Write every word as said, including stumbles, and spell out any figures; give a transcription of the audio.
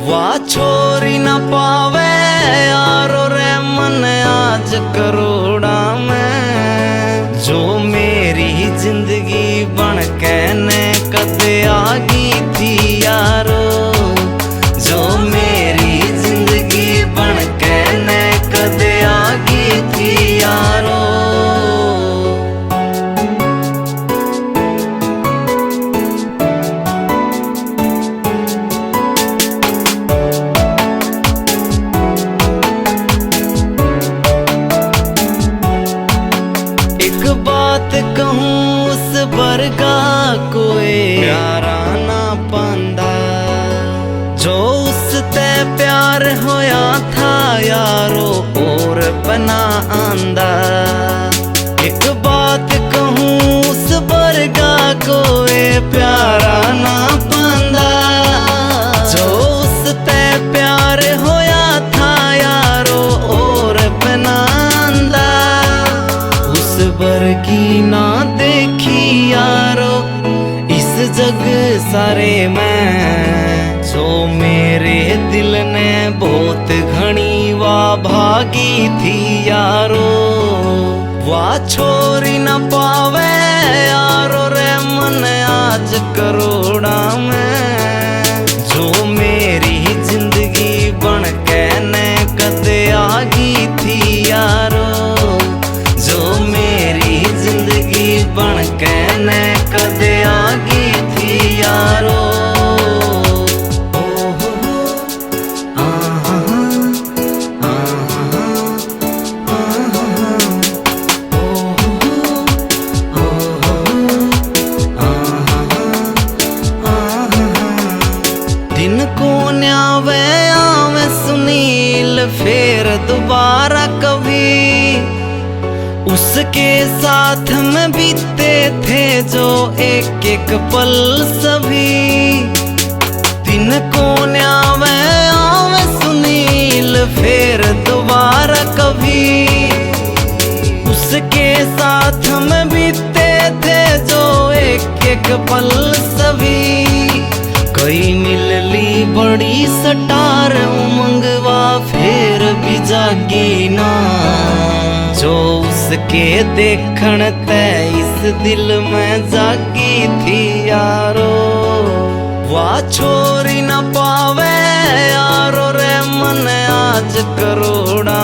वा छोरी ना पावे यारो रे मन आज करोड़ा में, जो मेरी जिंदगी बन के ने कद आगी थी यारो, जो मेरी जिंदगी बन के ने कद आगी थी यारो। एक बात कहूँ उस बरगा कोई प्यारा ना पांदा, जो उसते प्यार होया था यारो और पना आंदा। एक बात कहूँ उस बरगा कोई प्यारा ना पांदा, जो उसते प्यार होया था यारो और पना आंदा। उस बरगी ना देखी यारो इस जग सारे में, जो मेरे दिल ने बहुत घनी वा भागी थी यारो। वा छोरी ना पावे यारो रे मन आज करोड़ा में, जो मेरी जिंदगी बन के ने कद आगी थी यारो, जो मेरी जिंदगी बन के ने कद आगी थी यारो। ओ हो हो, आ हा हा, आ हा हा, आ हा हा, ओ हो हो, ओ हो हो, आ हा हा, आ हा हा। दिन कोन्या वे आवे सुनील फेर दोबारा कभी, उसके साथ में बीते थे जो एक एक पल सभी। दिन कोन्या वे आवे सुनील फेर दोबारा कभी, उसके साथ में बीते थे जो एक एक पल सभी। कई मिल ली बड़ी स्टार उमंग वा फेर भी जागी ना, जो उसके देखण ते इस दिल में जागी थी यारो। वा छोरी ना पावे यारो रे मन आज करोड़ा